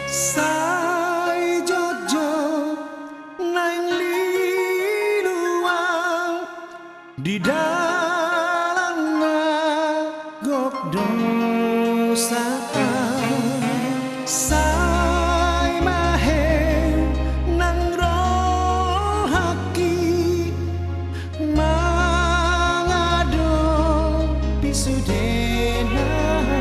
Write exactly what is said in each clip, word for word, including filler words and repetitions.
Sai jotjot naeng lilu au di dalan na gok dosa. Sai mahe nang rohangki mangadopi sude nai.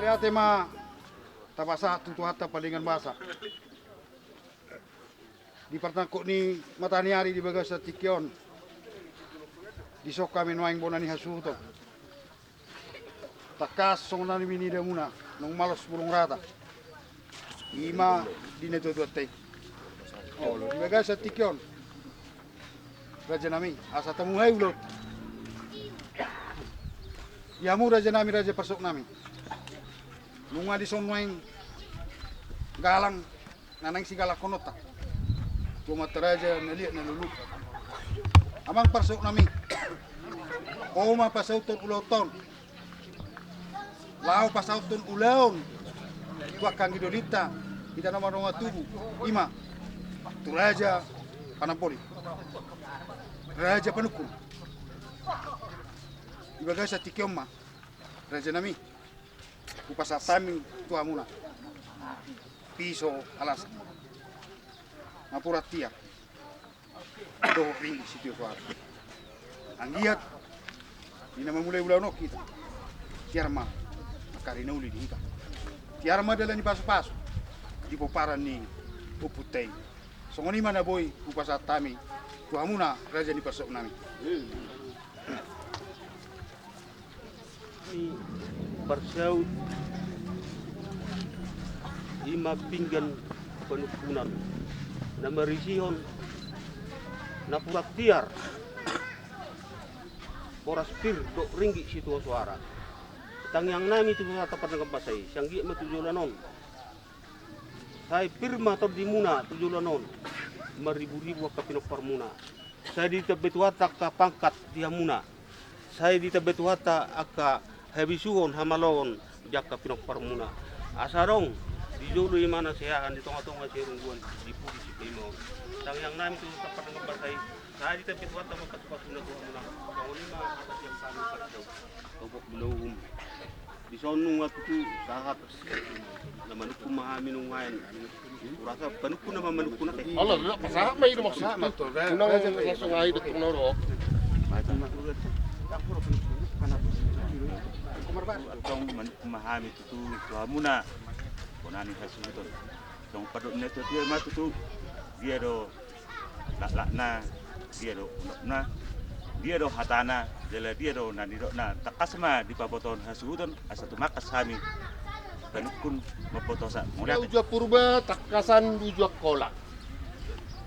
Ate ma tapasahat tu Tuhanta pardenggan basa. Di partangkok ni mataniari di bagasan tingki on, dison hami nuaeng bona ni hasuhuton. Tangkas songon na nida muna, naung malos bulung rata. Ima di natuatuanta i. Olo, di bagasan tingki on, raja nami, asa tamuhai ulaon. Di hamu raja nami, raja parsahut nami. Nunga dison nuaeng galang na naeng sigalangkononta tu amanta raja na liat na lolo. Amang parsahut nami, ho ma pasauthon ulaonta on. Laho pasauthon ulaon tu angka anggi dolinta, hita na mardongan tubu, ima tu raja panamboli, raja panungkun. Di bagasan tingki on ma, raja nami, hupasahat hami tu hamuna piso alasan, napuran tiar dohot ringgit sitio soara. Anggiat di na mamulai ulaon on hita, tiar ma angka ari na uli di hita, tiar ma dalan ni pasupasu di pomparan ni ompunta i. Songon i ma na boi hupasahat hami tu hamuna raja ni parsahut nami. Ni parsahut ima pinggan panungkunan na marisihon napuran tiar, horas pir dohot ringgit sitio soara. Tangiang nami tu Tuhanta pardenggan basa i, sai anggiat ma tu joloan on, sai pir ma tondimuna tu joloan on, marriburibu angka pinomparmuna. Sai ditambai Tuhanta angka pangkat di hamuna. Sai ditambai Tuhanta angka habisuhon, hamaloon di angka pinomparmuna. Asa adong di jolo imana siahaan, di tongatonga sirungguan, di pudi sipaimaon. Tangiang nami tu Tuhanta pardenggan basa i, sai ditambai Tuhanta ma patupatuna tu hamuna. Songon i ma hata sian hami parsahut. Topok muna uhum. Dison nunga tutu sahat na manungkun ma hami nuaeng. Hurasa panungkun na mamanungkun ate. Allah, pasahat ma i do maksudna. Unang langsung aja datang norok. Antong manungkun ma hami tutu tu hamuna bona ni hasuhuton. Antong pandok ni natuatua ma tutu, dia do laklakna, dia do unokna, dia do hatana, jala dia do na nidokna, tangkas ma dipabotohon hasuhuton asa tumangkas hami panungkun mambotosa. Mauliate. Uju Purba tangkasan uju Angkola.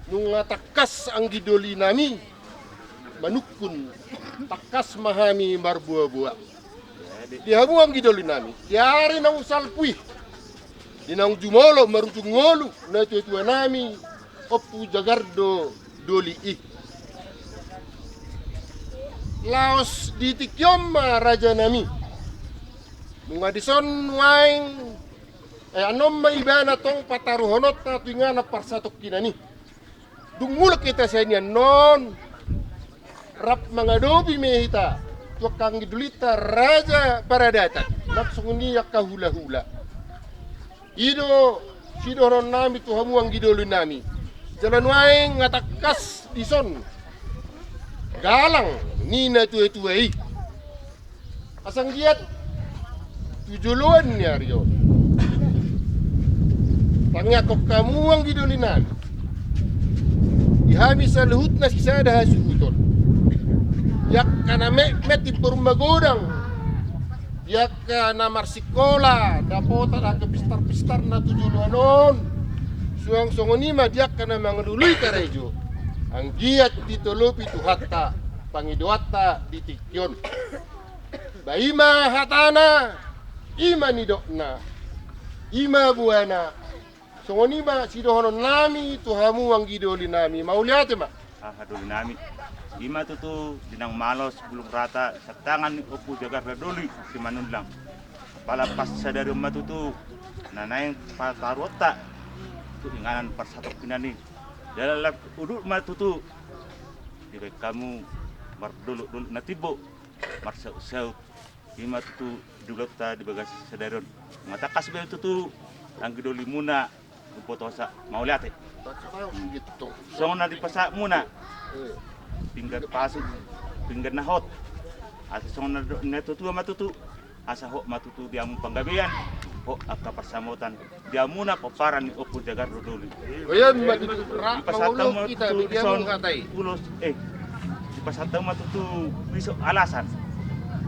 Nunga tangkas anggi doli nami manungkun, tangkas ma hami marboaboa. Di hamu anggi doli nami, di ari naung salpu i, di naung jumolo marujung ngolu natuatua nami Ompu Jagar do doli i. Laos di tingki on ma raja nami, nunga dison nuaeng, eh, annon ma ibana tong pataruhononta tu inganan parsatongkinan i. Dung mulak hita sian i annon, rap mangadopi ma hita tu angka anggi dolinta raja paradatan, nang songon i angka hulahula. I do sidohonon nami tu hamu anggi doli nami. Jala nuaeng nga tangkas dison galang ni natuatua i. Asa anggiat tu joloan ni ari on, tangiangkon hamu anggi doli nami, di hami saluhutna sisada hasuhuton, di angka na metmet di paru magodang, di angka na marsikola, dapotan angka pistarpistarna tu joloan on, suang songon i ma di angka na mangalului karejo, anggiat ditolopi Tuhanta pangidoanta di tingki on. Ba i ma hatana, i ma nidokna, i ma boana. Songon i ma sidohonon nami tu hamu anggi doli nami. Mauliate ma. Aha doli nami, i ma tutu di naung malos bulung rata sian tangan ni Ompu Jagar do doli Simanullang. Apala pas sadari on ma tutu na naeng pataruonta tu inganan parsatongkinan i. Jala lap udut ma tutu dibaen hamu mardolokdolok na timbo, marsautsaut. I ma tutu di ulaonta di bagasan sadari on. Nga tangkas be tutu anggi dolimuna mambotosa. Mauliate. Songon na dipasahatmuna pinggan pasu, pinggan na hot. Asa songon na nidok ni natuatua ma tutu, Asa hot ma tutu di hamu panggabean, hot angka parsamotan di hamuna pomparan ni Ompu Jagar do Doli. Ia ma tutu, rap mangolu hita, di hamu dison hatai. Ulos, eh, dipasahat hamu ma tutu piso alasan.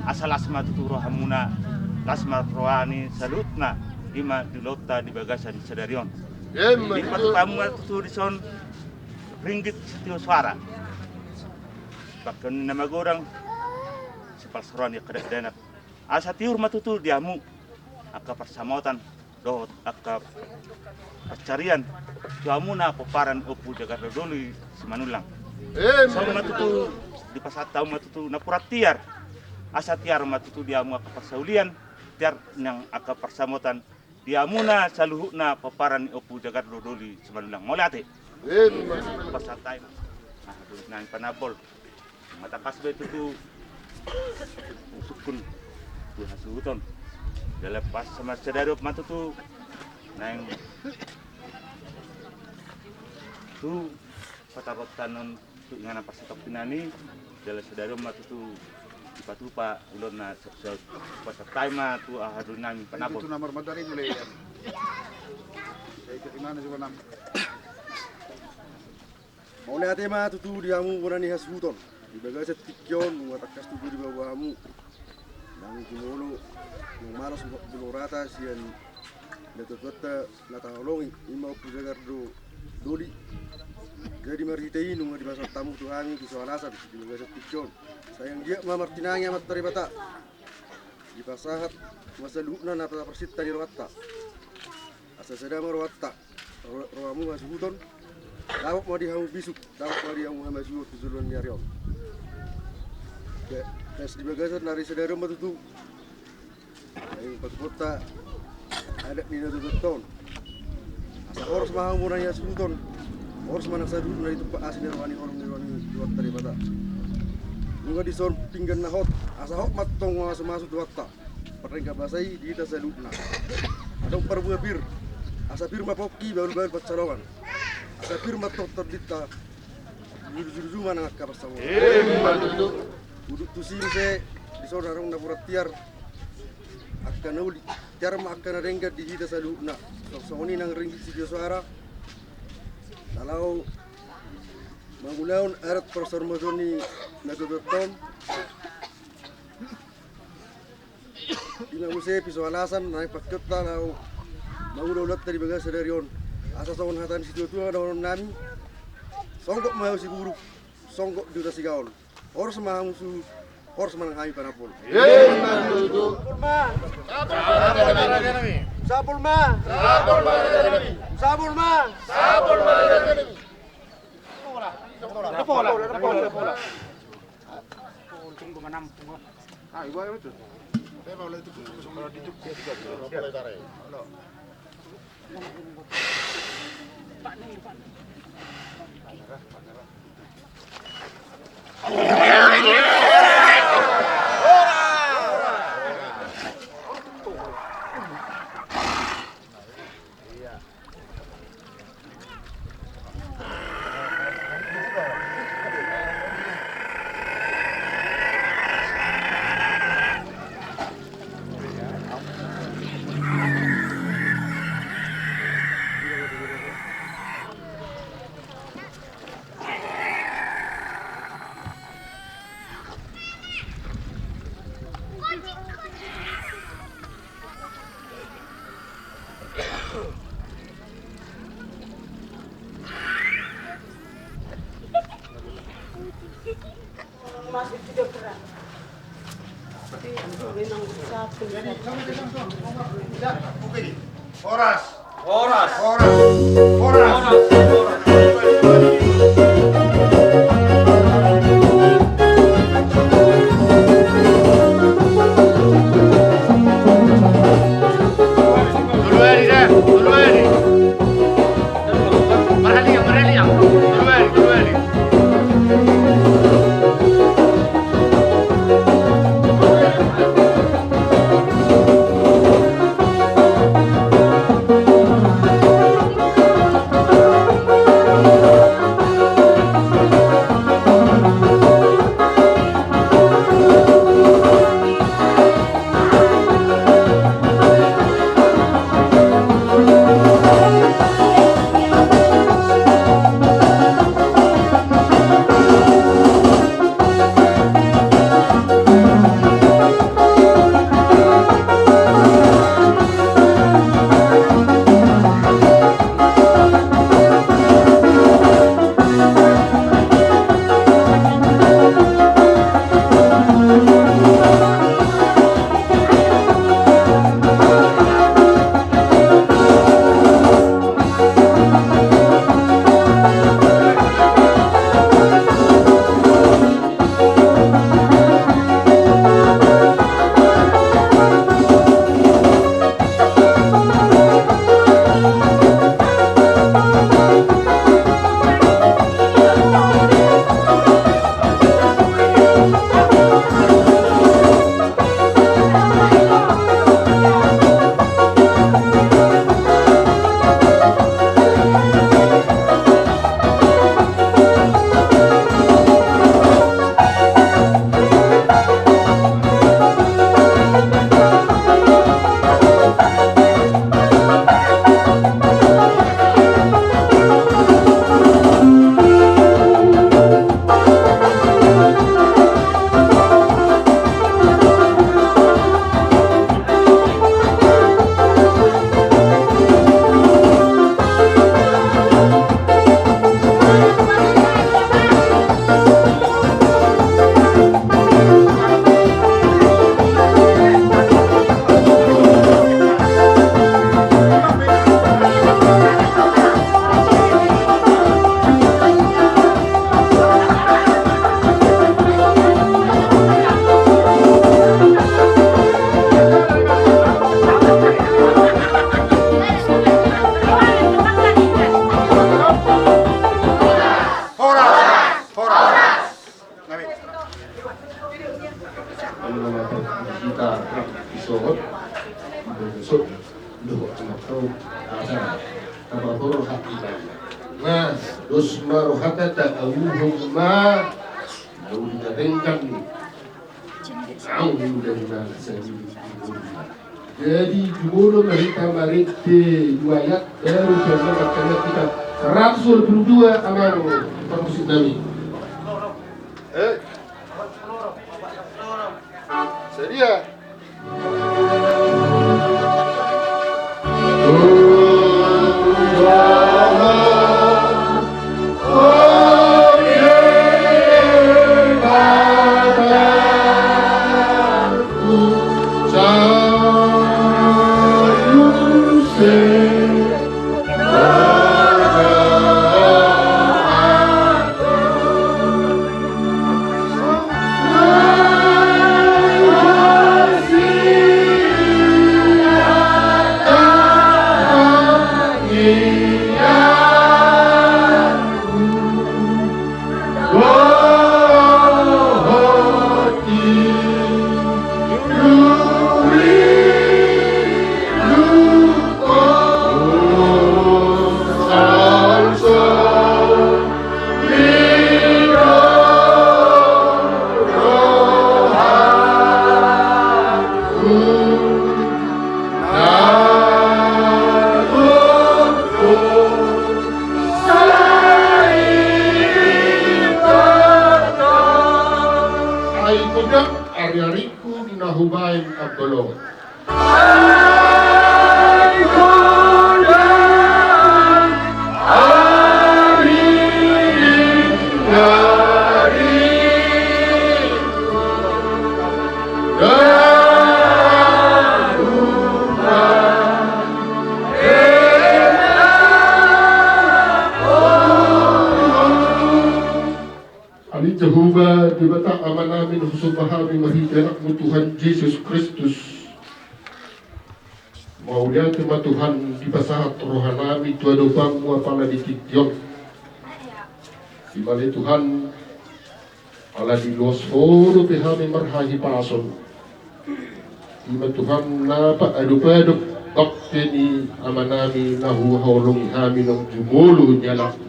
Asa las ma tutu rohamuna, las ma roha ni saluhutna, i ma di ulaonta di bagasan sadari on. Ia ma tutu. Dipatupa hamu ma tutu dison ringgit sitio soara. Pangkeon ni na magodang, sipalsaroan ni angka dakdanak. Asa tiur ma tutu di hamu angka parsamotan dohot angka pansarian tu hamuna pomparan Ompu Jagar do Doli Simanullang. Songon i ma tutu dipasahat hamu ma tutu napuran tiar. Asa tiar ma tutu di hamu angka parsaulian, tiar nang angka parsamotan di hamuna saluhutna pomparan ni Ompu Jagar do Doli Simanullang. Mauliate. Pasahat hami. Nah, doli nami panabol. Mata pas be tutu. Sungkun. Tu hasuhuton. Jala pas sama sadari on ma tutu. Naeng tu patarotan on tu inganan parsatongkinan i. Jala sadari on ma tutu dipatupa ulaonna. Pasahat hami ma tu aha doli nami panabol. Itu nomor motor itu le. Itu di mana sih, Bang? Mauliate ma tutu di hamu bona ni hasuhuton. Di bagasan tingki on nunga tangkas tutu diboaboa hamu. Nang jumolo, nang malos, bulung rata sian natuatuanta na taholongi, i ma Ompu Jagar do Doli. Jadi marhite i nunga dipasahat hamu tu hami piso alasan di bagasan tingki on. Sai anggiat ma martinangi Amanta Debata. Dipasahat ma saluhutna na parsinta ni rohanta. Asa sada ma rohanta, ro-, rohamu hasuhuton. Dapot ma di hamu bisuk, dapot ma di hamu hamajuon tu joloan ni ari on. Pe-, pes di bagasan ari sadari on ma tutu. Naeng patupaonta adat ni natuatuanta on. Asa horas ma hamu bona ni hasuhuton. Horas ma nang saluhutna ditumpak asi ni roha ni holong ni roha ni Tuhanta Debata. Nunga dison pinggan na hot, asa hot ma tong mamasu-masu Tuhanta. Pardenggan basa i di hita saluhutna. Adong parbue pir. Asa pir ma pongki, bahul-bahul pansalongan. Asa pir ma tong tondinta. Juju-juju ma nang angka pansamotan. Emma tutu. Udut tusi muse, dison adong napuran tiar. Angka na uli, tiar ma angka na denggan di hita saluhutna. Songon i nang ringgit sitio soara. Laho mangulahon adat parsaurmatua ni natuatuanta on. I ma muse piso alasan naeng pangkeonta laho mangula ulaonta di bagasan sadari on. Asa songon hata ni situatua na dohonon nami. Songgop ma hau siburuk, songgop di huta sigaol. Horas ma hamu suhut, horas ma nang hami panabol. Emma tutu. Sapul ma. Sapul ma. Sapul ma. Sapul ma. Sapul ma. Horas. Horas. Horas. Horas. Tolu ari da, tolu ari. Marhaliang, marhaliang. Tolu ari, tolu ari. Hita rap di sohot, di sohot, dohot na tau acara. Taba roha ibana. Nah, dos ma rohata, taauhon ma na uli na denggan. Au ni uda ni mana sandiri. Jadi jumolo ma hita marende dua ayat, baru sian na markaliat hita. Seratus dua puluh dua, amang parmusik nami. Eh. Sadia. Ai godang ari-arikku na hubaen ambalongan. Ale Jahowa Debata Amanami, na husomba hami marhite Anakmu Tuhan Jesus Kristus. Mauliate ma Tuhan, dipasahat rohanami tu adopanmu apala di tingki on. Ima ale Tuhan, ala diloas Ho dope hami marhahipason. Ima Tuhan, na paadopadop bakti ni amanami na huhaholongi hami naung jumolo ni anakmu.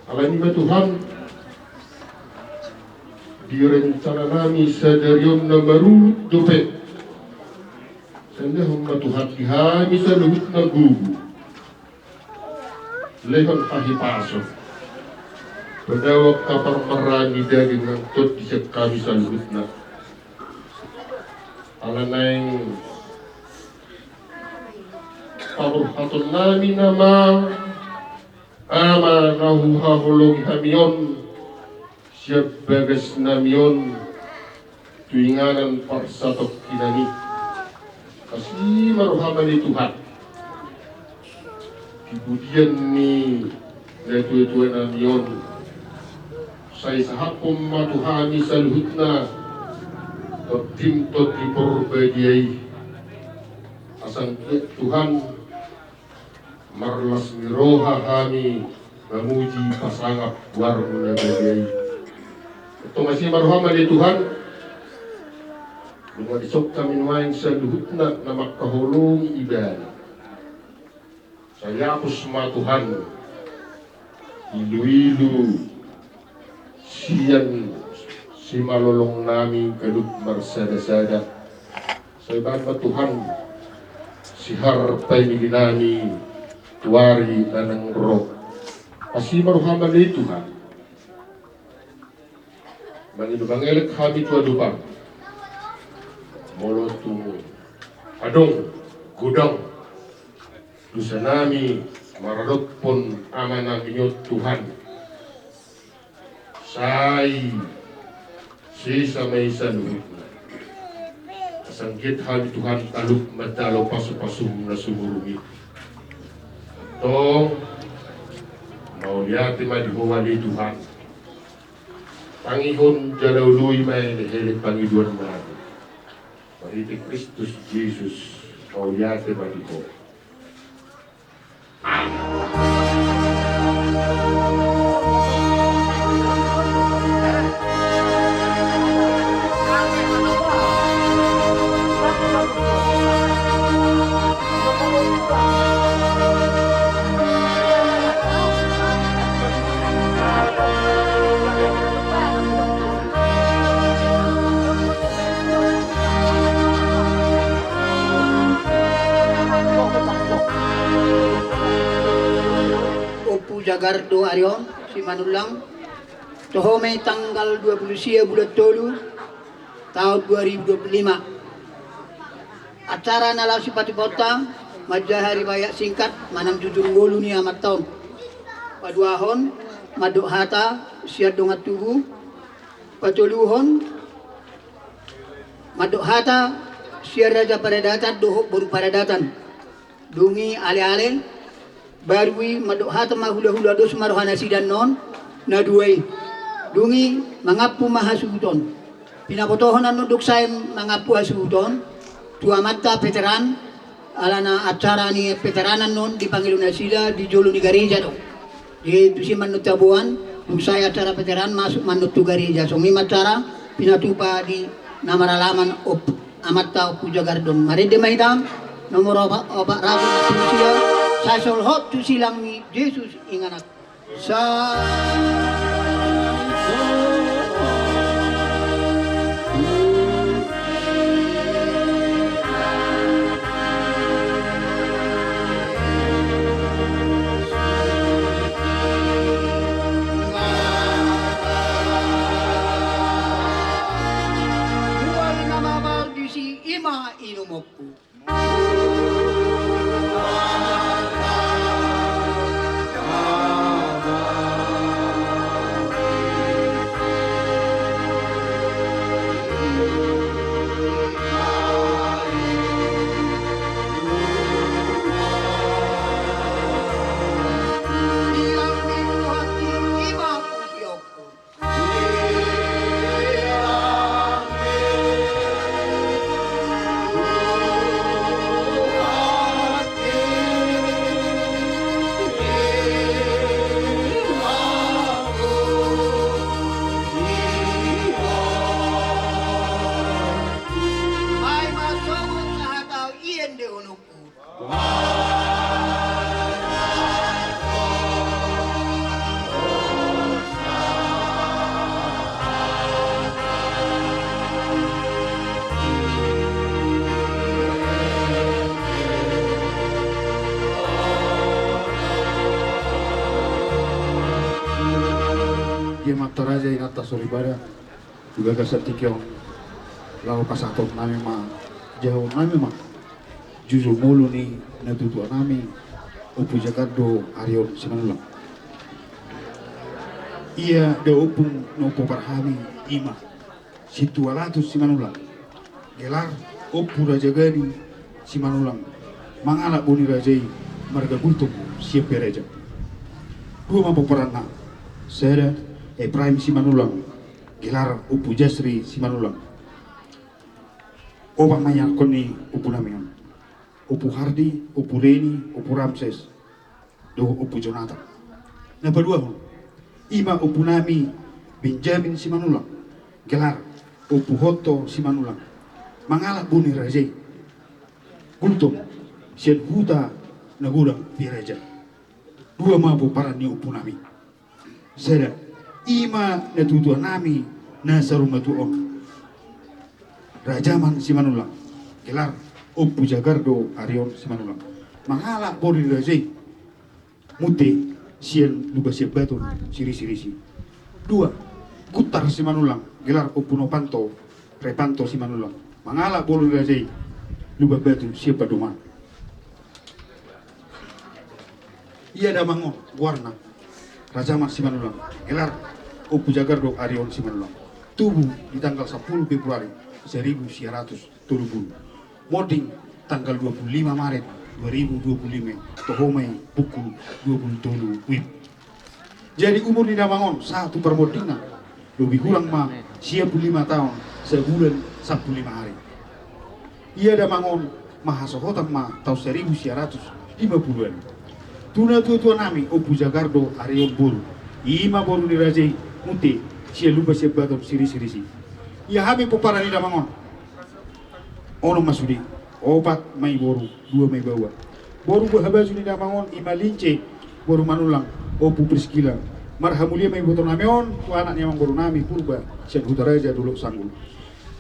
Alani ma Tuhan, di rencananami sadari on na marungut dope. Sandehon ma Tuhan di hami saluhutna gogo. Lehon hahipason. Padao angka parmaraan ni daging nang tondi sian hami saluhutna. Ala naeng paborhatonnami nama Ama na huhaholongi hami on, sian bagasnami on, tu inganan parsatongkinami. Asi ma roham ale Tuhan. Di pudian ni natuatuanami on, sai sahaphon ma tu hami saluhutna tondim Tondi Porbadia i. Asa anggiat Tuhan, marlas ni roha hami mamuji pasangap goarmu na badia i. Antong asi ma roham ale Tuhan, nunga dison hami nuaeng saluhutna na mangkaholongi ibana. Sai hapus ma Tuhan iluilu sian simalolongnami ganup marsadasada. Sai bahen ma Tuhan sihar paimilinami tu ari na naeng ro. Asi ma roham ale Tuhan. Mangido mangelek hami tu adopam. Molo tung adong godang dosanami maradophon amanami on Tuhan, sai sesa ma i saluhutna. Asa anggiat hami Tuhan talup manjalo pasupasum na sumurung i. Antong mauliate ma di Ho ale Tuhan. Tangihon jala oloi ma elekelek pangidoannami. Marhite Kristus Jesus, mauliate ma di Ho. Amen. Jagardo Arion Simanullang, toho ma i tanggal dua puluh sia bulan tolu, taon dua ribu dua puluh lima. Acara na laho sipatupaonta, manjaha riwayat singkat manang tutur ngolu ni amanta on. Paduahon, mandok hata sian dongan tubu. Patoluhon, mandok hata sian raja paradatan dohot boru paradatan. Dung i aleale, baru i mandok hata ma hulahula dos ma roha nasida annon na dua i. Dung i mangampu ma hasuhuton. Pinabotohon annon dung sae mangampu hasuhuton tu amanta veteran, alana acara ni veteran annon dipangido nasida di jolo ni gareja do. Jadi tusi ma annon taboan, dung sae acara veteran masuk ma annon tu gareja. Songon i ma acara pinatupa di na maralaman op- Amanta Ompu Jagardo on. Marende ma hita, nomor opat, opat ratus opat pulu sia, sai solhot tu silang ni Jesus inganan. Sa- Dua i na mamardisi, i ma inumonku. Ai ma songon sahatau i endehononku. Dia ma antong raja inanta soripada. Di bagasan tingki on, laho pasahaton nami ma, jahahon nami ma jujur ngolu ni natuatua nami, Ompu Jagardo Arion Simanullang. Ia da ompung na umpompar hami, i ma Sintua Latus Simanullang, gelar Ompu Raja Gani Simanullang, mangalap boru ni raja i, marga Gultom sian Piraja. Dua ma pomparanna, sada Epraim Simanullang, gelar Ompu Jasri Simanullang. Opat ma ianakkon ni ompu nami on, Ompu Hardi, Ompu Reni, Ompu Ramses, dohot Ompu Jonatan. Na paduahon, i ma ompu nami Benjamin Simanullang, gelar Ompu Hotto Simanullang, mangalap boru ni raja i, Gultom, sian huta na godang Piraja. Dua ma pomparan ni ompu nami. Sada, i ma natuatua nami na saur matua on, Rajaman Simanullang, gelar Ompu Jagardo Arion Simanullang, mangalap boru ni raja i, Munte, sian Lumban Siambaton Sirisirisi. Dua, Guntar Simanullang, gelar Ompu Nopanto Repanto Simanullang, mangalap boru ni raja i, Lumban Batu sian Pandoman. Ia damang on goarna Rajaman Simanullang, gelar Ompu Jagardo Arion Simanullang. Tubu di tanggal sampulu Februari saribu sia ratus tolu pulu. Monding tanggal dua pulu lima Maret dua ribu dua pulu lima, toho ma i pukul dua pulu tolu W I B. Jadi umur ni damang on sahat tu parmondingna, lobi hurang ma sia pulu lima taon, sabulan sampulu lima ari. Ia damang on marhasohotan ma taon saribu sia ratus lima puluan. Tu natuatua nami Ompu Jagardo Arion boru, i ma boru ni raja i, Munte, sian Lumban Siambaton Sirisirisi. Ia hami pomparan ni damang on, onom ma sude, opat ma i boru, dua ma i baoa. Boru buha baju ni damang on i ma Lince boru Manullang, Ompu Priskila. Marhamulian ma iboto nami on tu anak ni amangboru nami Purba sian Hutaraja Dolok Sanggul.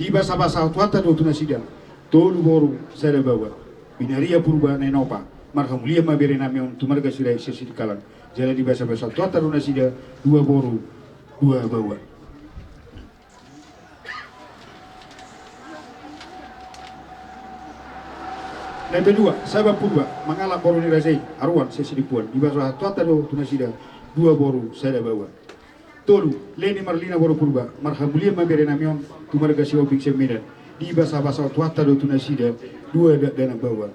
Dibasabasa Tuhanta do tu nasida, tolu boru sada baoa. Binaria Purba Nainopa, marhamulian ma bere nami on tu marga Sirait sian Sidikalang. Jala dibasabasa Tuhanta do nasida dua boru dua baoa. Na padua, Saba Purba, mangalap boru ni raja i, Aruan sian Sidimpuan, dibasabasa Tuhanta do tu nasida dua boru sada baoa. Tolu, Leni Marlina boru Purba, marhamulian ma berenami on tu marga Sihombing sian Medan, dibasabasa Tuhanta do tu nasida dua dakdanak baoa.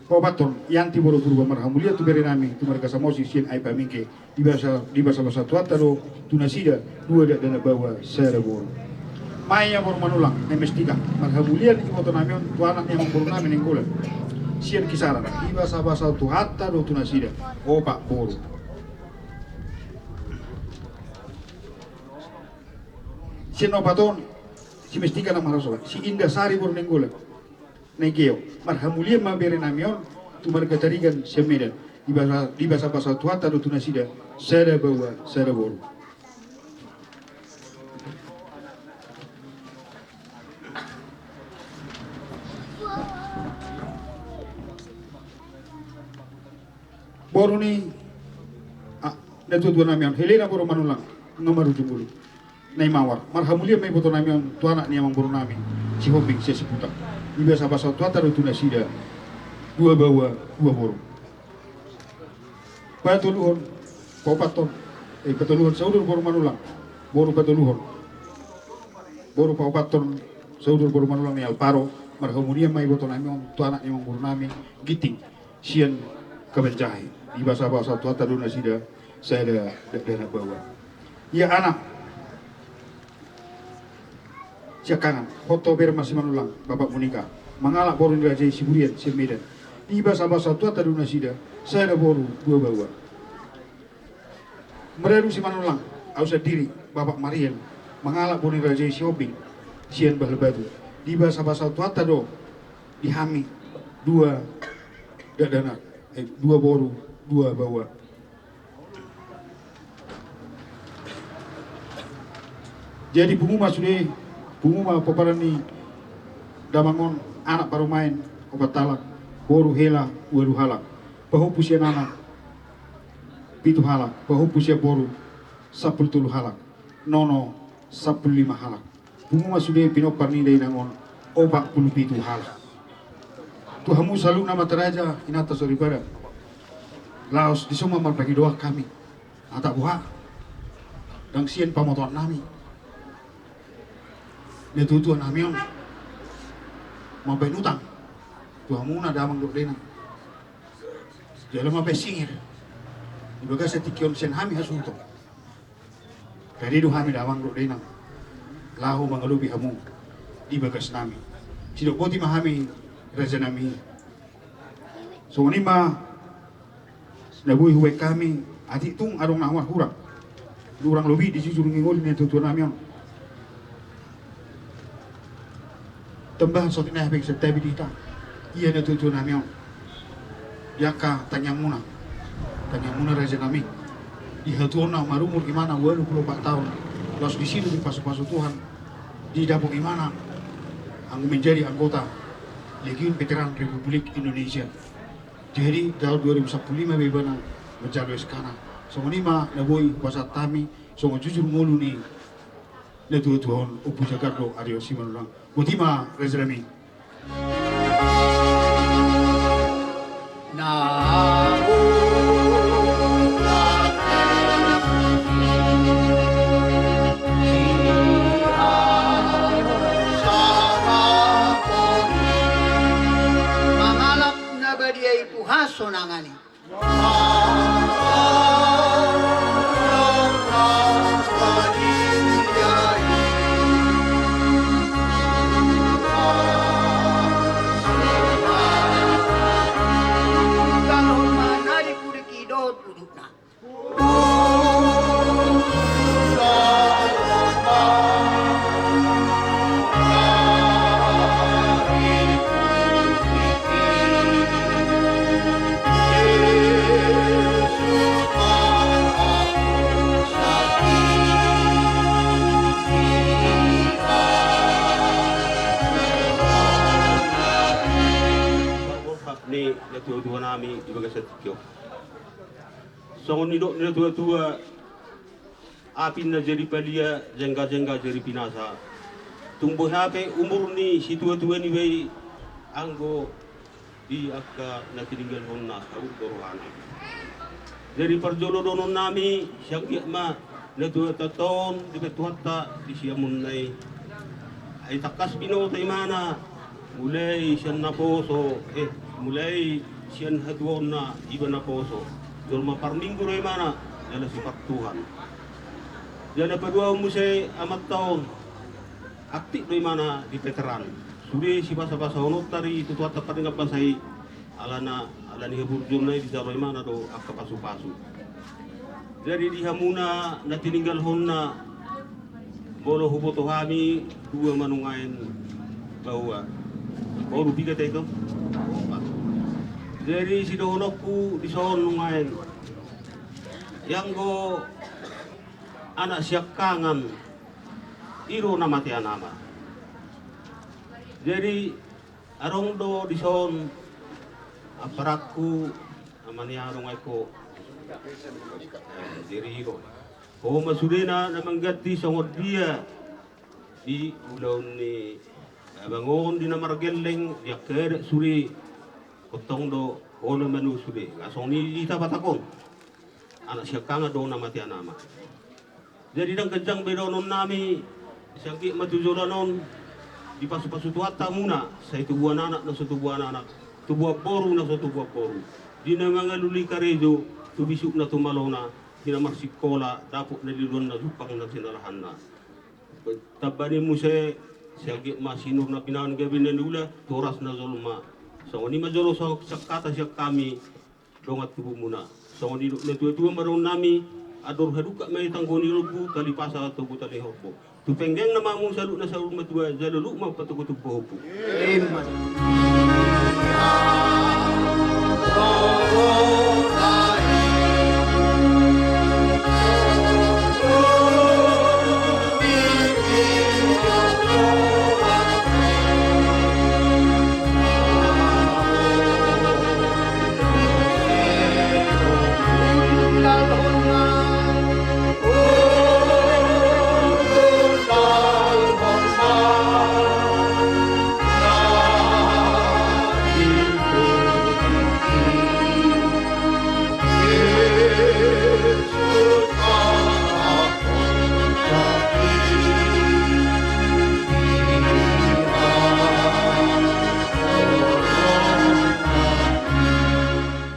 Paopathon, Yanti boru Purba, marhamulian tu berenami tu marga Samosir sian Aek Pamingke, dibasa, dibasabasa Tuhanta do tu nasida dua dakdanak baoa sada boru. Maea boru Manullang, na i Mestika, marhamulian ibotonami on tu anak ni amangborunami Nainggolan sian Kisaran, dibasabasa Tuhanta do tu nasida opat boru. Sian na opat on, si Mestika na marhasohotan, si Indah Sari boru Nainggolan, na i Geo, marhamulian ma berenami on tu marga Tarigan sian Medan, dibasa, dibasabasa Tuhanta do tu nasida sada baoa sada boru. Boru ni, ah, natuatuanami on, Helena boru Manullang, nga marujung ulu, na i Mawar, marhamulian ma ibotonami on tu anak ni amangborunami Sihombing sian Siputang, dibasabasa Tuhanta do tu nasida dua baoa dua boru. Patoluhon, paopathon, eh, patoluhon, Saudur boru Manullang, boru patoluhon, boru paopathon, Saudur boru Manullang ni Alvaro, marhamulian ma ibotonami on tu anak ni amangborunami Ginting sian Kabanjahe, dibasabasa Tuhanta do nasida sada dakdanak baoa. Ia anak siangkangan, Hotto Berma Simanullang, Bapak Monika, mangalap boru ni raja i Siburian sian Medan, dibasabasa Tuhanta do nasida sada boru dua baoa. Mradu Simanullang, au sandiri, Bapak Marian, mangalap boru ni raja i Sihombing sian Bahlebatu, dibasabasa Tuhanta do di hami dua dakdanak, eh, dua boru dua baoa. Jadi pungu ma sude, pungu ma pomparan ni damang on, anak parumaen opat halak, boru hela ualu halak, pahompu sian anak pitu halak, pahompu sian boru sampulu tolu halak, nono sampulu lima halak. Pungu ma sude pinompar ni dainang on opat pulu pitu halak. Tu hamu saluhutna amanta raja, inanta soripada, laos dison ma marpangidoan hami. Ata boha, ndang sian pamotoannami natuatuanami on mambahen utang tu hamuna damang dohot dainang, jala mambahen singir di bagasan tingki on sian hami hasuhuton. Rade do hami damang dohot dainang laho mangalopi hamu di bagasnami. Sidok boti ma hami rajanami. Songon i ma na boi hubahen hami, atik tung adong na hurang, hurang lobi di jujur ni ngolu ni natuatuanami on. Tambahan saotik nai hape santabi di hita, ia natuatuanami on, di angka tangiangmuna, tangiangmuna rajanami, di hatuaonna marumur imana ualu pulu opat taon, laos disi do dipasupasu Tuhan, didapot imana anggo menjadi anggota Legiun Veteran Republik Indonesia. Jadi taon dua ribu sampulu lima be ibana manjalo S K-na. Songon i ma na boi hupasahat hami songon jujur ngolu ni natuatua on, Ompu Jagardo Aryo Simanullang. Boti ma rajanami. Na mangalap na badia i tu hasonangan i. Ni natuatuanami di bagasan tingki on. Songon nidok ni natuatua, api na jadi palia, jengga-jengga jadi pinasa. Tung boi hape umur ni situatua niba i anggo di angka na tininggalhonna saut do rohana. Jadi parjolo dohonon nami, sianggiat ma natuatuanta on dibahen Tuhanta di siamunna i. Ai tangkas binoto imana, mulai sian naposo, eh, mulai sian hatuaonna iba naposo. Jolma parminggu do imana, jala sipartuhan. Jala paduahon muse amanta on, aktif do imana di veteran. Sude sibasabasahononta di tu Tuhanta pardenggan basa i, alana, ala ni haburjuonna i dijalo imana do angka pasupasu. Jadi di hamuna na tininggalhonna, molo huboto hami dua ma nuaeng baoa. Boru piga teto? Jadi sidohononku dison nuaeng. Ianggo anak siangkangan i do na matean ama. Jadi adong do dison amparangku, ama ni adong aek ho. Eh, jadi i do. Ho ma sudena na mangganti songon dia di ulaon ni abang on di na margelleng di angka adat sude. Hontong do ho na manu sude. Nga songon i di hita Batak on. Anak siangkangan do na matean ama. Jadi ndang ganjang be dohonon nami, sianggiat ma tu joloan on dipasupasu Tuhanta hamuna, sai tubuan anak na so tubuan anak, tubuan boru na so tubuan boru. Di na mangalului karejo, tu bisukna tu malona, di na marsikola, dapot na niluluanna, jumpang na sinalahanna. Tamba ni muse, sianggiat ma sinur na pinahan gabe na niula, tu horas na jolma. Songon i ma jolo sangkata sian hami, dongan tubumuna. Songon i do natuatua ma dohonon nami, andor hadungka ma i tanggo ni lombu, tali pasa togu tali horbo. Tu penggeng na ma hamu saluhutna saur matua, jala luhut ma patogotug pahompu. Ima.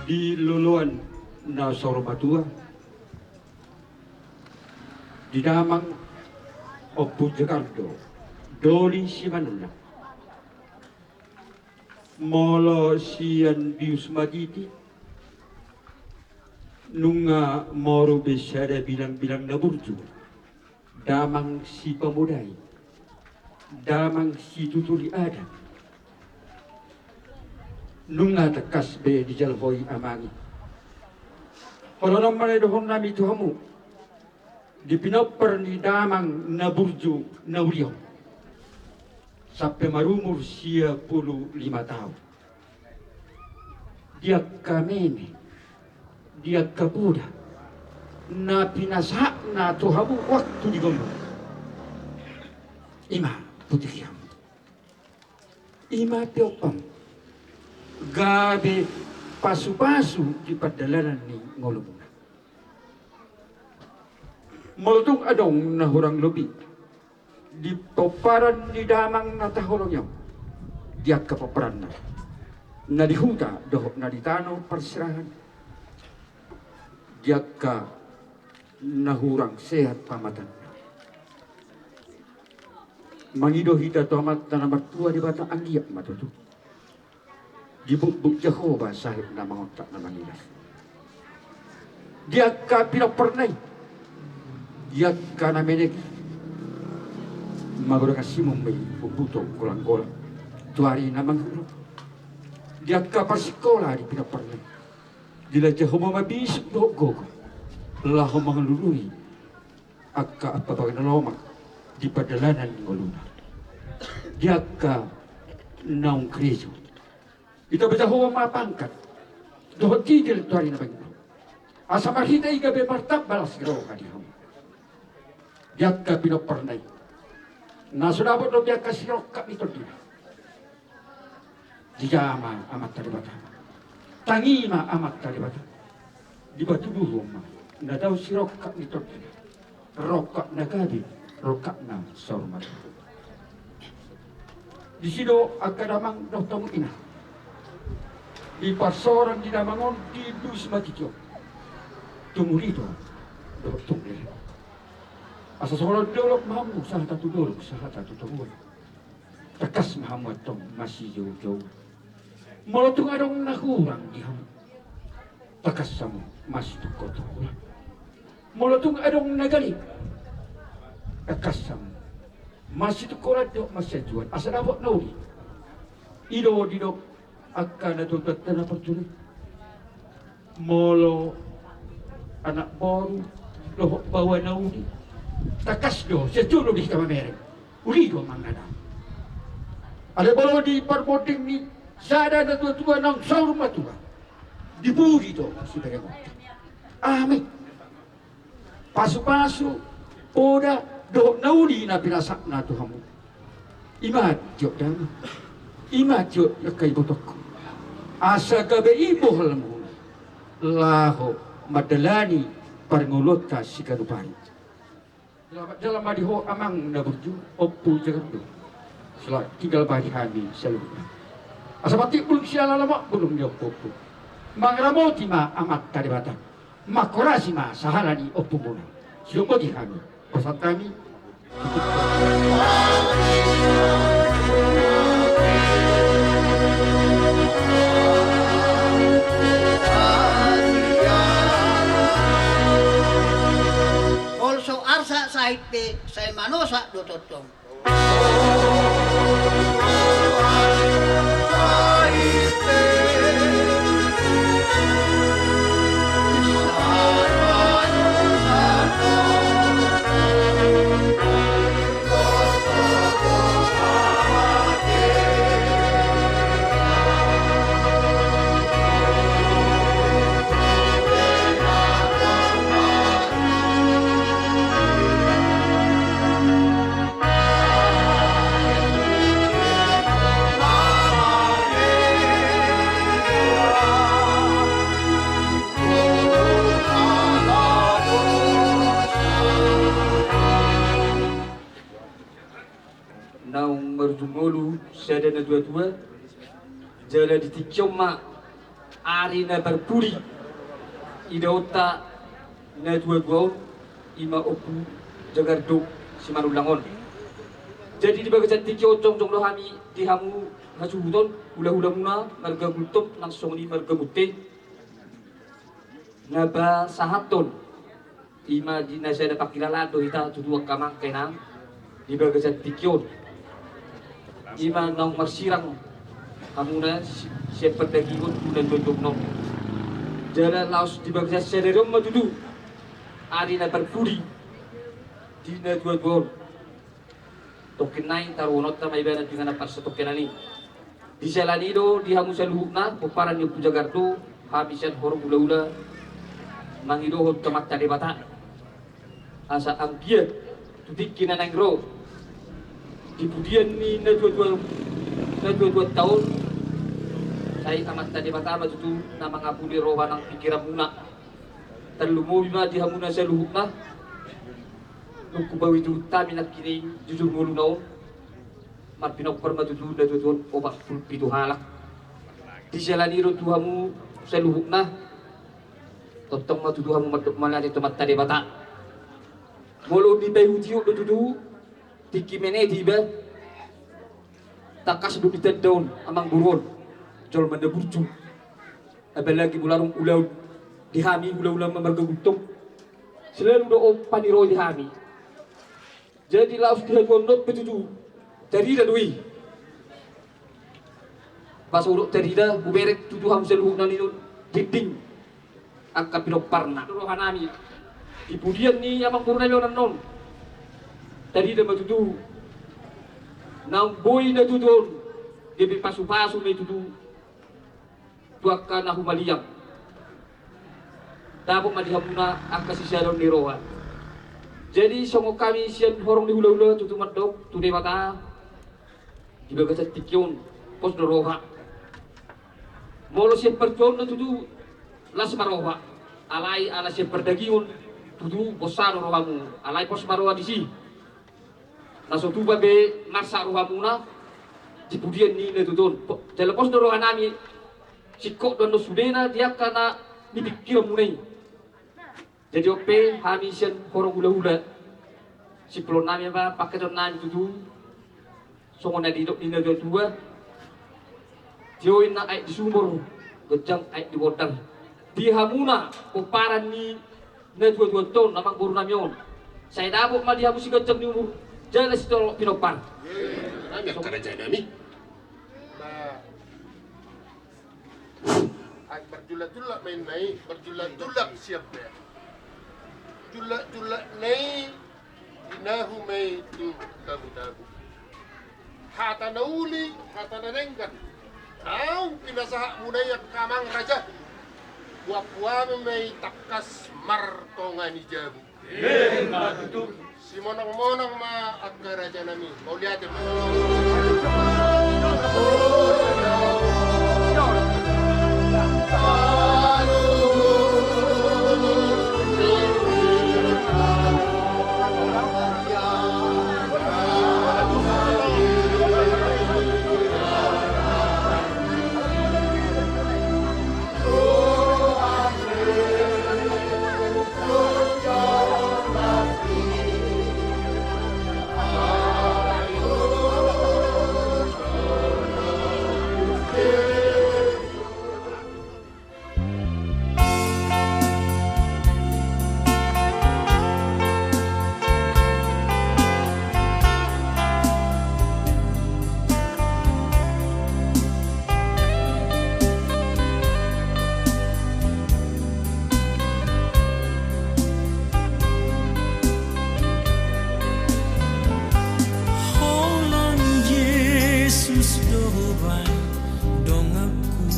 Di loloan na saur matua, di damang Ompu Jagardo, Doli Simanullang. Molo sian bius matiti, nunga moru be sada bilangbilang na burju, damang sipamodai, damang situturi adat. Nunga tangkas be dijalo ho i amang i. Holan on ma na dohonon nami tu hamu. Di pinompar ni damang na burju na uli on, sampe marumur sia pulu lima taon. Di angka meme, di angka poda na pinasahatna tu hamu waktu di gombrong, ima putih hamu. Ima pe ompam gabe pasupasu di pardalanan ni ngolumuna. Molo tung adong na hurang lobi di pomparan ni damang na taholongi on, di angka pomparanna na di huta dohot na di tano parserahan, di angka na hurang sehat pamatanna, mangido hita tu Amanta na martua Debata, anggiat ma tutu dibukbuk Jahowa sahit na mangontak na mangidas. Di angka pinomparna i, di angka na menek i, magodang asi ma i bukbuk tu golanggolang tu ari na mangihut. Di angka parsikola di pinomparna i, dilehon Jahowa ma bisuk dohot gogo laho mangalului angka ampapaga na lomak di pardalanan ni ngoluna. Di angka naung karejo, ditamba Jahowa ma pangkat dohot titil tu ari na mangihut. Asa marhite i gabe martamba las ni roha di hamu. Di angka pinomparna i. Na so dapot do di angka sirongkap ni tondina. Dijama Amanta Debata. Tangi ma Amanta Debata. Dipatuduhon ma na dao sirongkap ni tondina. Rongkap na gabe, rongkap na saur matua. Disi do angka damang dohot hamu ina. Di parsorang ni damang on diindusi ma tingki on. Tung uli do, dohot tung leleng. Asa songon on dolok ma hamu sahata tu dolok, sahata tu toruan. Tangkas ma hamu antong masijoujouon. Molo tung adong na hurang di hamu, tangkas hamu masitungkoltungkolan. Molo tung adong na gale, tangkas hamu masitungkolan dohot masianjuan asa dapot na uli. I do didok angka natuatuanta na parjolo i. Molo anak boru dohot baoa na uli, tangkas do sian jolo do hita mamereng. Uli do amang na dao. Alai molo di parbonding ni sada natuatua naung saur matua, di pudi do siberengonta. Aha ma i? Pasupasu, poda dohot na uli na pinasakna tu hamu. I ma jotjot damang, i ma jotjot angka ibotongku. Asa gabe i bohalmuna laho mandalani parngoluonta siganup ari. Selamat jalan ma di ho amang na burju, Ompu Jagardo. Selamat tinggal ma di hami saluhutna. Asa patik bulung siala, lamot bulung ni ompuompu. Mangaramoti ma Amanta Debata. Manghorasi ma sahala ni ompumuna. Sidok ma di hami, pasahat hami. Olo so arsak sahit pe, sai manosak do tongtong. Naung marujung ngolu sada natuatua, jala di tingki on ma ari na parpudi idaonta natuatua on, i ma Ompu Jagardo Simanullang on. Jadi di bagasan tingki on jongjong do hami di hamu hasuhuton, hulahulamuna marga Gultom nang songon i marga Munthe. Na pasahathon i ma di na sada pangkilalaan do hita tutu angka amang, angka inang, di bagasan tingki on. I ma naung marsirang hamuna si-, sian pardagingon tu na tuatua on. Jala laos di bagasan sadari on ma tutu ari na parpudi di na tuatua on. Tongkin nai taruhononta ma ibana tu inganan parsatongkinan i. Di siala ni i do di hamu saluhutna pomparan ni Ompu Jagardo, hami sian horong hulahula mangidohon tu Amanta Debata asa anggiat tu tingki na naeng ro di pudian ni natuatua, natuatuanta on, sai Amanta Debata ma tutu na mangapuli roha nang pingkiranmuna. Tarlumobi ma di hamuna saluhutna. Nunga hubahen hami nangkining jujur ngoluna on, marpinompar ma tutu natuatua on opat pulu pitu halak. Di siala ni i do tu hamu saluhutna, tongtong ma tutu hamu mandok mauliate tu Amanta Debata. Molo dipaihut-ihut do tutu tingki meneti iba, tangkas do ditanda on amangboru on jolma na burju. Apalagi molo adong ulaon di hami hulahula marga Gultom, selalu do on paniroi di hami. Jadi laos di hatuaon on pe tutu tarida do i. Pas hudok tarida, huberek tutu hamu saluhutna ninna on, dinding angka pinomparna. Rohanami di pudian ni amangborunami on annon, tarida ma tutu naung boi na tutu on, gabe pasupasu ma i tutu tu angka na humaliang. dapot ma di hamuna angka sisadon ni roha. Jadi songon hami sian horong ni hulahula tutu mandok tu Debata di bagasan tingki on, pos do roha. Molo sian parjuaon do tutu las ma roha, alai ala sian pardagingon tutu bosa do rohamu, alai pos ma roha disi. Na so tupa be marsak rohamuna di pudian ni na tutu on. Po-, jala pos do rohanami, singkop do annon sudena di angka na nipingkiranmuna i. Jadi on pe hami sian horong hulahula, simpulonnami ma pangkataionnami tutu, songon na nidok ni natuatua: Tio inna aek di sumur, ganjang aek di bondar. Di hamuna pomparan ni natuatuanta on, amangborunami on, sai dapot ma di hamu siganjang ni umur jala sitorop pinompar. Nami angka rajanami. Nah. Ai marjullakjullak ma inna i, marjullakjullak sian pe. Jullakjullakna i dinahu ma i tu tabo-tabo. Hata na uli, hata na denggan. Naung pinasahatmuna i angka amang raja, huampu hami ma i tangkas martonga ni jabu. Emma tutu. Simonang-monang ma angka rajanami, mauliate ma. Holan Jesus do baen donganku,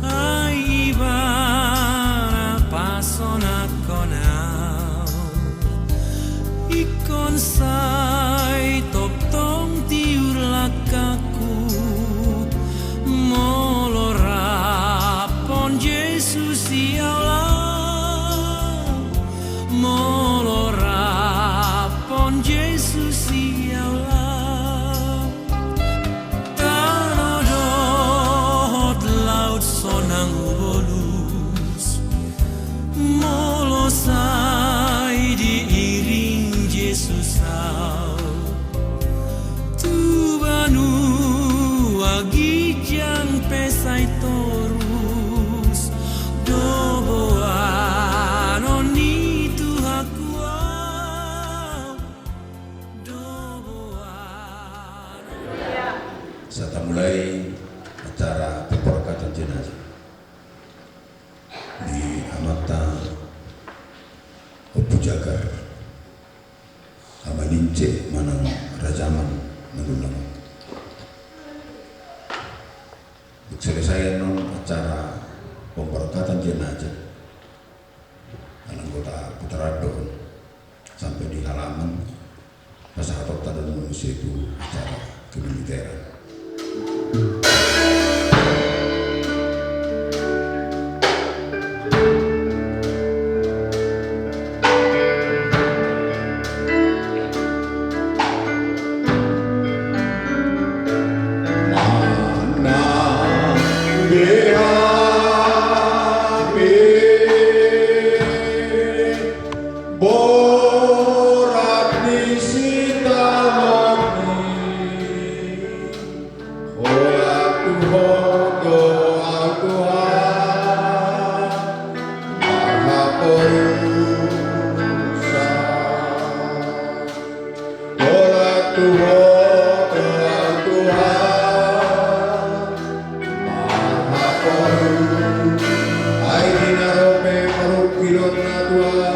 ai Ibana pasonanghon au. Ingkon sai tongtong tiur langkangku, molo rap on Jesus i au lao, molo rap on Jesus i au lao. Tano dohot laut sonang hubolus, molo sai diiring Jesus au. Tu banua ginjang pe sai torus, do boanon ni Tuhanku au. Sahat ma mulai acara pemberangkatan jenazah di amanta Ompu Jagar, Ama Nince manang Raja Aman Manullang. Dung selesai annon acara pemberangkatan jenazah, Alana anggota putaran do on sampe di halaman, pasahatonta do muse tu acara kemiliteran. Manang beha pe borat ni sitaonon i, holan tu Ho do au Tuhan marhaporusan. Holan tu Ho do au Tuhan marhaporus. Ai di na ro pe parungkilon na tua,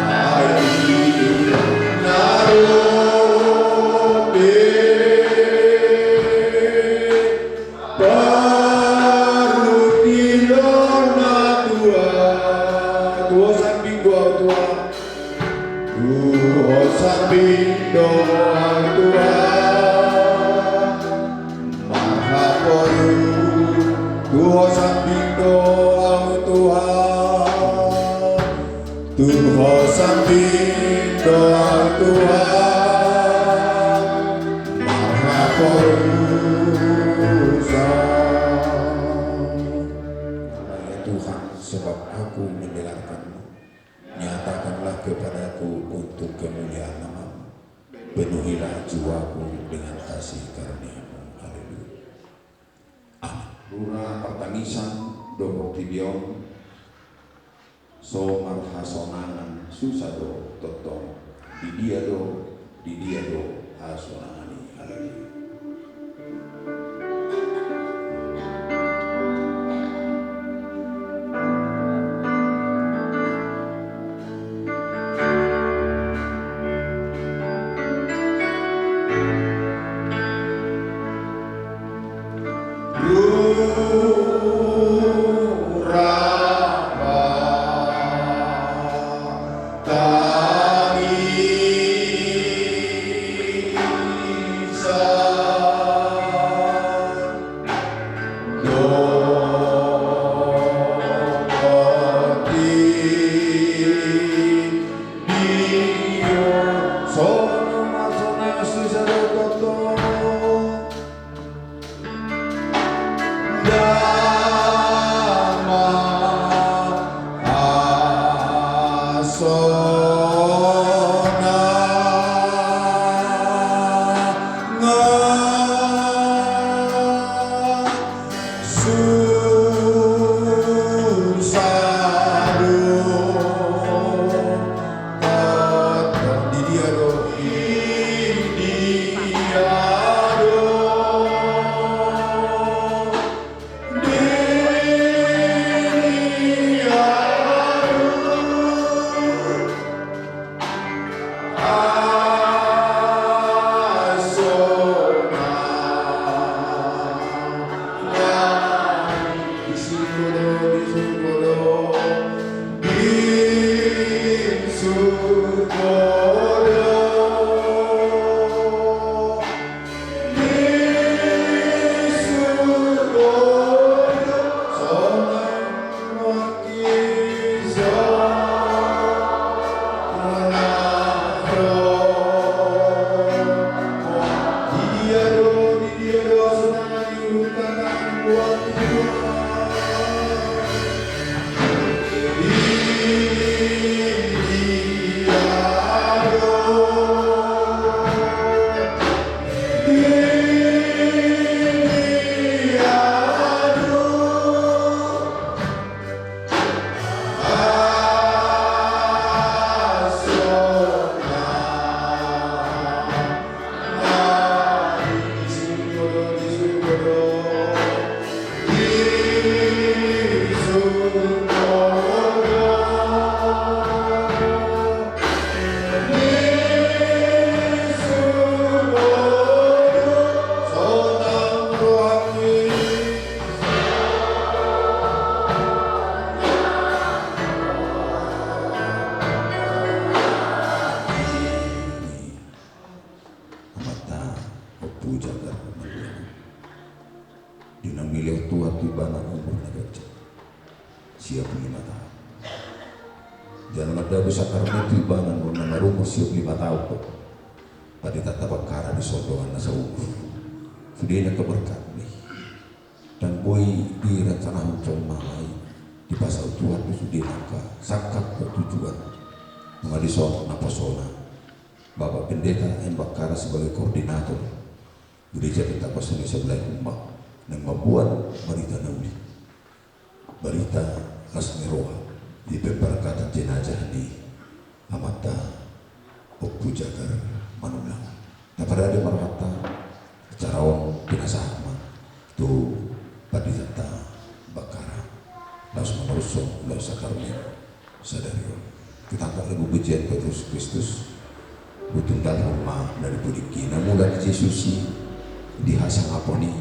ai di na ro pe pa Jiwaku dengan kasih karunia-Mu. Haleluya. Amin. Lura partangisan do portibi on, so marhasonangan susa do tongtong. Di dia do, di dia do hasonangan i. Haleluya. Amanta, Ompu Jagar Manulang. Di na milehon Tuhan tu ibana umur na ganjang, sia pulu lima taon. Jala mandabu sakramen tu ibana nuaeng na marumur sia pulu lima taon do Pandita Bakkara dison donganna saumur. Sude na angka berkatna i. Dan boi direncanahon jolma lain, dipasaut Tuhan do sude na angka sangkap dohot tujuan. Nunga dison naposona Bapak Pendeta M Bakkara sebagai koordinator Gereja Pentakosta Indonesia Wilayah Humbang, naeng mamboan barita na uli, barita las ni roha di pemberangkatan jenazah ni amanta Ompu Jagar Manulang. Na parade ma rohanta, acara on pinasahat ma tu Panditanta Bakkara, laos manarushon ulaon sakramen sadari on. Hutangkok ma pujian tu Jesus Kristus. Hutundalhon ma na di pudingki, na mula di Jesus i, di hasangapon i.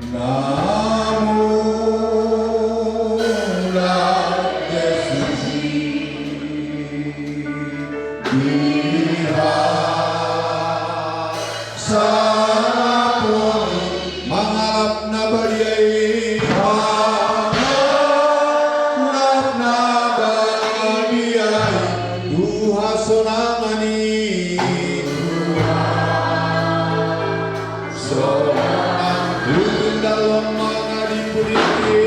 Na mula di Jesus i, di hasangapon i, mangalap na badia i, mangalap na badia i, tu hasonangan i. Sonang, hutundalhon ma na di pudingki.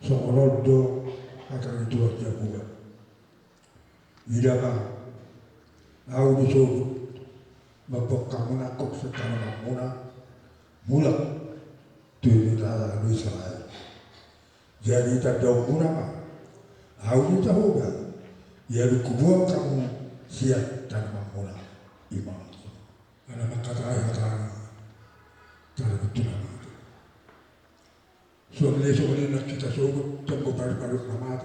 Songon on do hata ni Tuhan Jahowa. Ida ma, ahu do sogot mamboan hamu nangkok sian tanomanmuna mulak tu debata Israel. Jadi tandaonmuna ma, ahu do Jahowa, ia dung huboan hamu sian tanomanmuna. Ima. Ala mangkatai hata ni Tuhan Jahowa. Suang ni songon i nang hita sogot, tong do palu-palu na mate.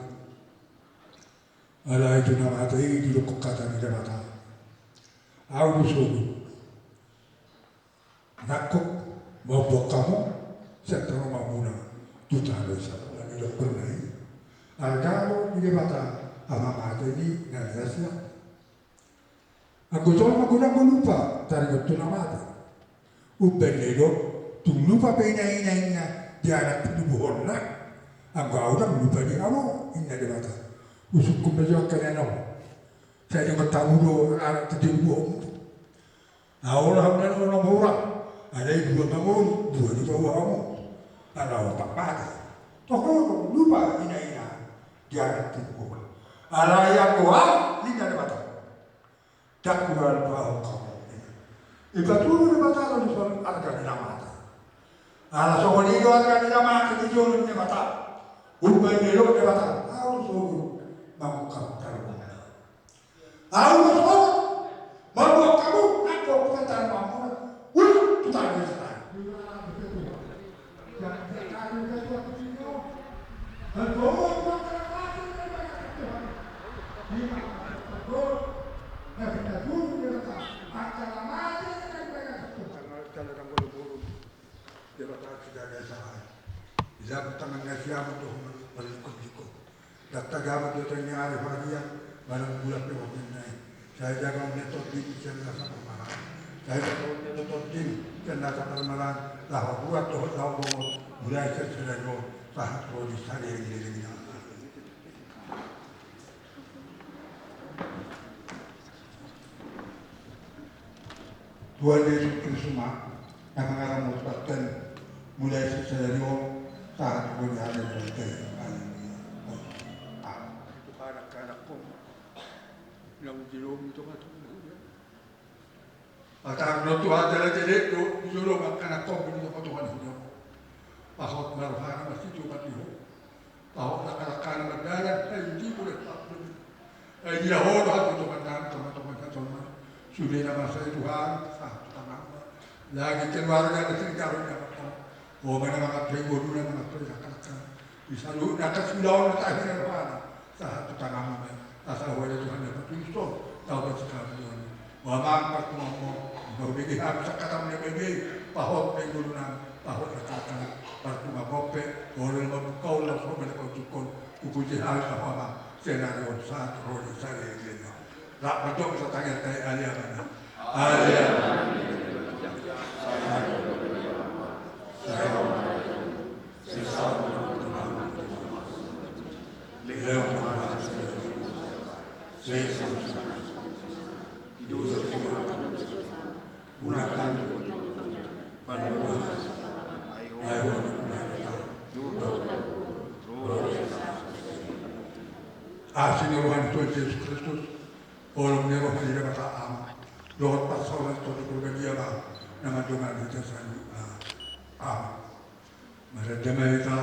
Alai tu na mate i didok hata ni Debata. Ahu do sogot nangkok mamboan hamu sian tanomanmuna tu tano i sahat. Nidok hurna i. Arga do di Debata, ama mate ni na niasian. Anggo jolma godang do lupa taringot tu na mate. Umbaen na didok, tung lupa pe ina-ina inna di anak pinompar na. Anggo ahu ndang lupa di hamu, inna Debata. Husungkun ma jo angka na naeng. Sai didok hamu do anak pinompar. Ahu laho na naeng mura. Alai dua mangolu, dua dibau hamu. Ala opat mate. Toho do lupa ina-ina di anak pinompar. Alai anggo ahu, inna Debata. Ndang hubaen hamu. Ipatudu Debata do dison arga ni na mate. Ala songon i do arga ni na mate di jolo ni Debata. Umbaen na didok Debata, ahu do sogot mamboan hamu tanomanmuna. Ahu do sogot mamboan hamu nangkok sian tanomanmuna mulak tu tano Israel. Debata sian na sahat. Dilapuk tangan na siamun do ho marlingkot-lingkot. Ndang tagamon do tongon ni ari harian manang bulan pe ho, inna i. Sai jagaon ni tondim sian nasa parumaen. Sai jagaon ni tondim sian nasa parmalaan. Laho ruar dohot laho bongot, mulai sian sadari on sahat ro di saleleng ni ari. Tuhan Jesus Kristus ma na mangaramoti hita mulai sian sadari on sahat ro di ari na badia. Haleluya. Amen. Tuhan, angka anakmu na hujalo i tongatonga. Patar do Tuhan jala jelek do di jolo angka anakmu di tongatonga ni hujalo. Pahot ma rohana marsitonga di ho. Pahot langkalangkana mardalan, ai di bulan pahot. Ai dia ho do hatutupan nami tongatonga ni jolma. Sude na masa i Tuhan, sahat tu tanganmu. Lagi keluarga na sering jaro ni anak ho. Ho ma na mangatur ngoluna, mangatur langkalangkana. Di saluhut angka siulaon na tahi ni rohana. Sahat tu tanganmu ma i. Asa ho ale Tuhan na patuluson, tau pasti kamu Tuhan. Ho amang partumangmon, na hubege hami sangkatami na bege, pahot pe ngolunami, pahot pe kata, partumangmon pe, olo na mambuka ulaon, so mele paujungkon, hupuji hami ma ho amang, sian ari on sahat ro di saleleng ni ari. Rap mandok ma hita tangiang ta i, ale Amang. Ale Amang. Asi ni roha ni Tuhan Jesus Kristus, holong ni roha ni Debata Ama, dohot parsaoran ni Tondi Porbadia ma na mandongani hita saluhutna. Amen. Marende ma hita.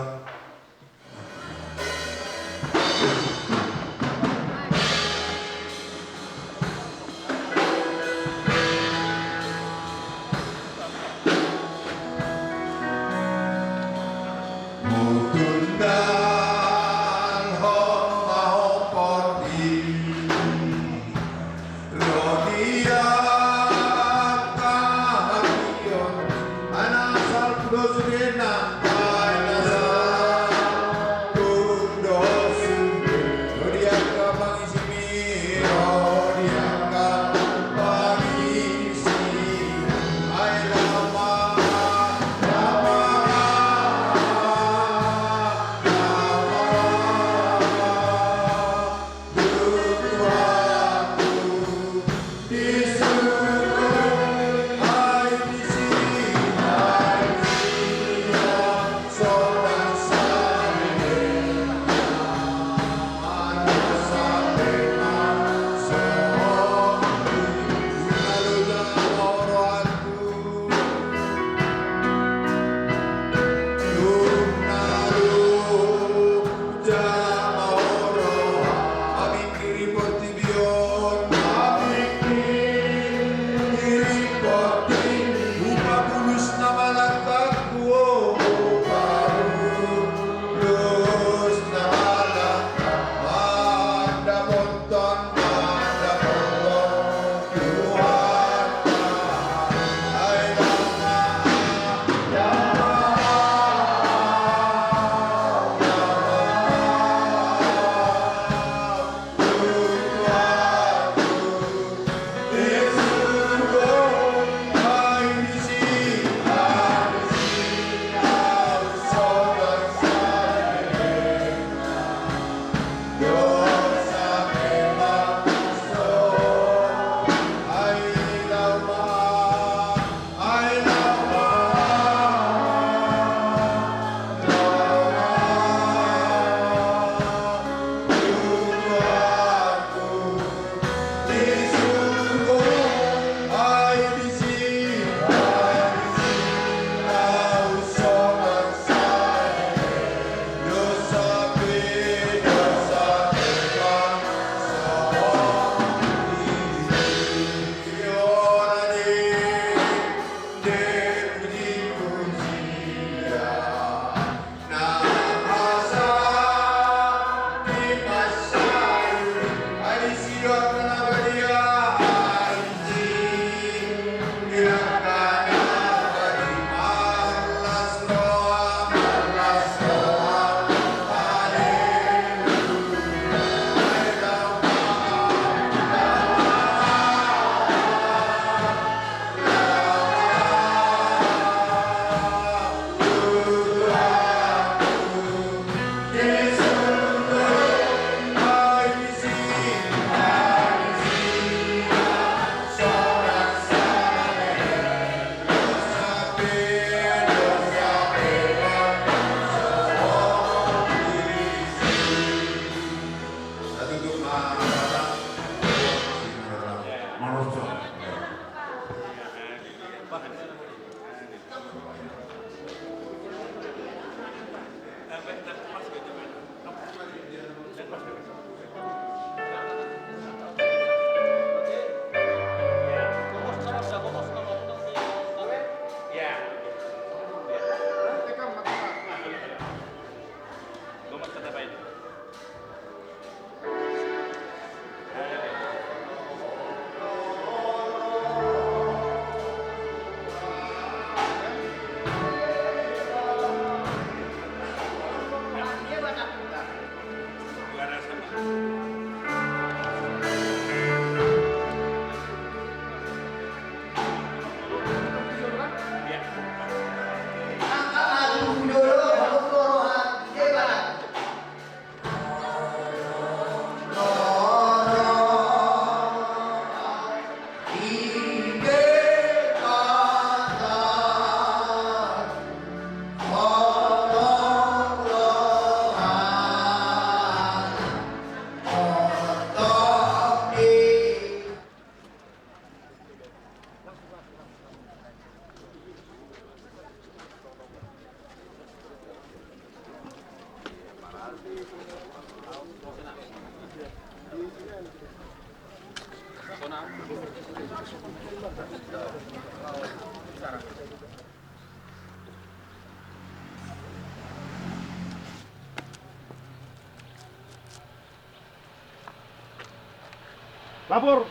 Lapor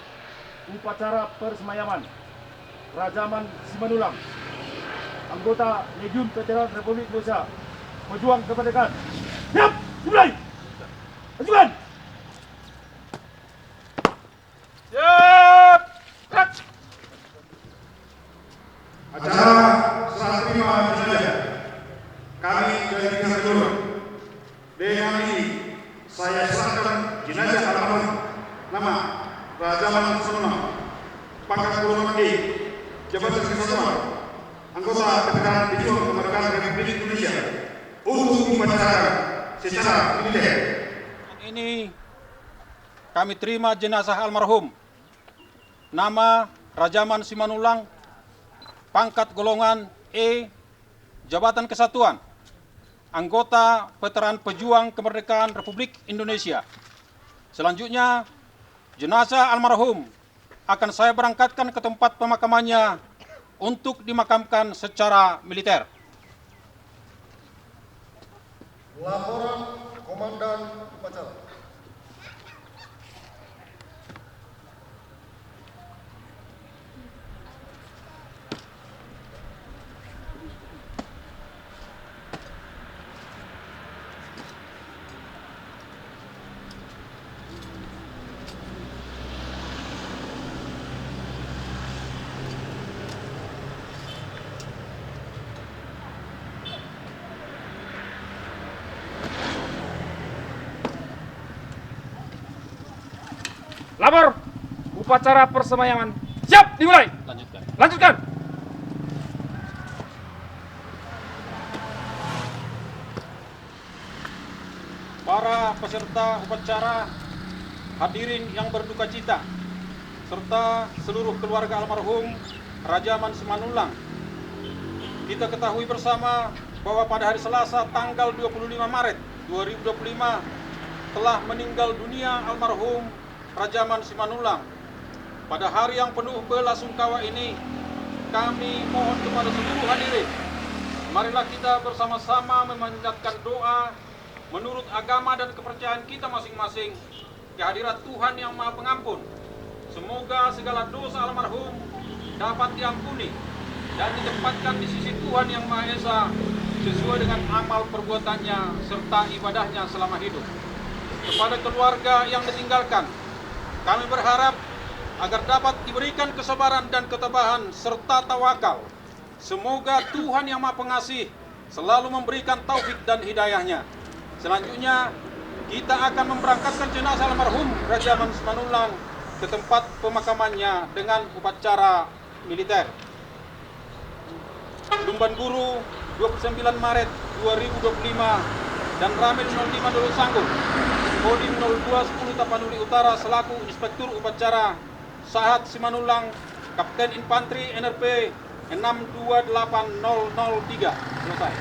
upacara persemayaman Raja Aman Simanullang, anggota Legiun Veteran Republik Indonesia, pejuang kemerdekaan. Siap, dimulai. Lanjutkan. Siap. Gerak. Acara serah terima jenazah kami dari Tingkat Jolon. Dengan ini, saya serahkan jenazah almarhum nama Raja Aman Simanullang, pangkat golongan E, jabatan kesatuan, anggota Veteran Pejuang Kemerdekaan Republik Indonesia, untuk diupacara secara militer. Ini kami terima jenazah almarhum, nama Raja Aman Simanullang, pangkat golongan E, jabatan kesatuan, anggota Veteran Pejuang Kemerdekaan Republik Indonesia. Selanjutnya, jenazah almarhum akan saya berangkatkan ke tempat pemakamannya untuk dimakamkan secara militer. Laporan Komandan Upacara. Lapor. Upacara persemayaman siap dimulai. Lanjutkan. Lanjutkan. Para peserta upacara, hadirin yang berduka cita, serta seluruh keluarga almarhum Raja Aman Simanullang. Kita ketahui bersama bahwa pada hari Selasa tanggal dua puluh lima Maret dua ribu dua puluh lima telah meninggal dunia almarhum Raja Aman Simanullang. Pada hari yang penuh bela sungkawa ini, kami mohon kepada seluruh hadirin, marilah kita bersama-sama memanjatkan doa menurut agama dan kepercayaan kita masing-masing, kehadirat Tuhan yang Maha Pengampun. Semoga segala dosa almarhum dapat diampuni dan ditempatkan di sisi Tuhan yang Maha Esa sesuai dengan amal perbuatannya serta ibadahnya selama hidup. Kepada keluarga yang ditinggalkan, kami berharap agar dapat diberikan kesabaran dan ketabahan serta tawakal. Semoga Tuhan yang Maha Pengasih selalu memberikan taufik dan hidayahnya. Selanjutnya, kita akan memberangkatkan jenazah almarhum Raja Aman Simanullang ke tempat pemakamannya dengan upacara militer. Lumban Guru, dua puluh sembilan Maret dua ribu dua puluh lima, Danramil nol lima Dolok Sanggur, Kodim nol dua sepuluh Tapanuli Utara selaku Inspektur Upacara, Sahat Simanullang, Kapten Infantri N R P enam dua delapan nol nol tiga. Selesai.